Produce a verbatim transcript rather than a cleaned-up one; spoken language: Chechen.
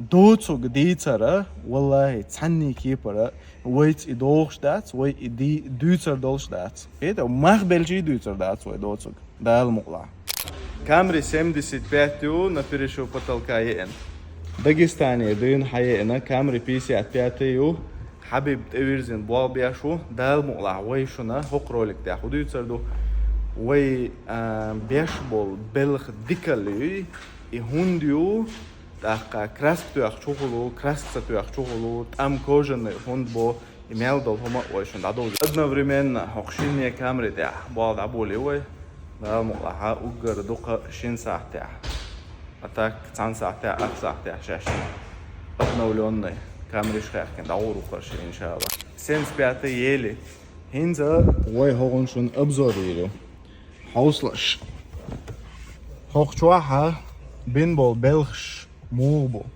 Доцуг дийцара, валлахӀи, цхьанне кепара вайца и дохуш дац, вай и ди-, дуьйцар долуш дац. Кхета, мах белчий дуьйцар дац вай доцуг. Дала мукъалахь. Камри семьдесят пять ю, на перешив потолка еана. Дагестане дуьйна хьаеана, Камри пятьдесят пять ю, Хьабиб тӀевирзина болх беш ву, Дала мукъалахь вай шуна хӀокху ролик тӀехь хӀу дуьйцар ду. Вай, а, беш болу белхан дикалла юй, и хӀунда ю, тӀаккха краска тоьхча хӀун хуьлу, краска ца тоьхча хӀун хуьлу, тӀам кожаный хӀунда бо, и мел долу хӀума а вай шуна дӀадовзу. Одновременно хӀокху шинне Камри тӀехь болх дӀаболий вай. Дала мукъалахь уггар дукха шина сахьтехь. А так, цхьана сахьтехь, ах сахьтехь шаьш обновлённый Камриш хаьхкина дӀагӀур ву хӀара ши, иншалла. Семьдесят пятый ели. ХӀинца вай хӀокхунна шуна обзор йийр ю. Хьовсалаш. ХӀокху чохь бина болу белхаш муха бу?